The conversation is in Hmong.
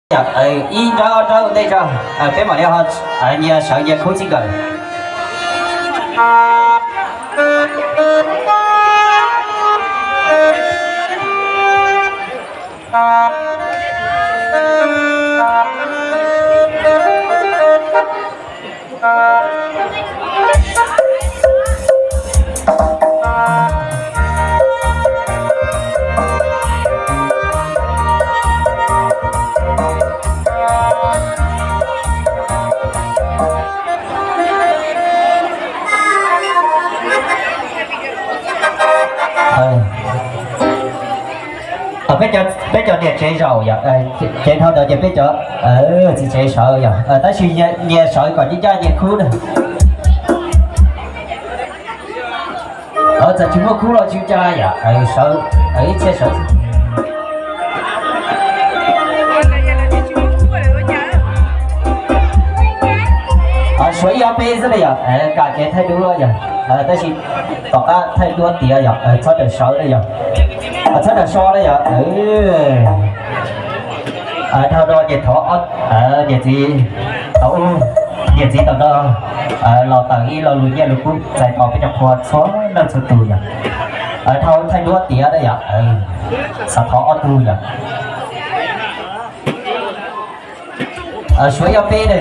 Ib nrawb ob nrawb ua ntej tso, peb mam li ho nyias sawv nyias khub txij nkawm. Peb cov niam tsev zaum yom, ces dhau ntawd ces peb cov txiv tsev sawv yom, tab sis nyias sawv kom ncaj ncaj nyias khub na. Txawm tsis muaj khub los tsis ua cas yom, sawv ib txhia sawv. Suav ib ob peb xwb na yom, kam kev thaij duab yom, tab sis tom qab thaij duab tiav yom, txhob rawm sawv na yom, txhob rawm so na yom. Dhau no ces thov niam txiv, niam txiv tom no los tawm ib lo lus nyiaj lus kub txais tos peb cov qhua txhua leej txhua tus yom. Dhau thaij duab tiav na yom, xav thov ob tug yom. Suav ib ob peb na.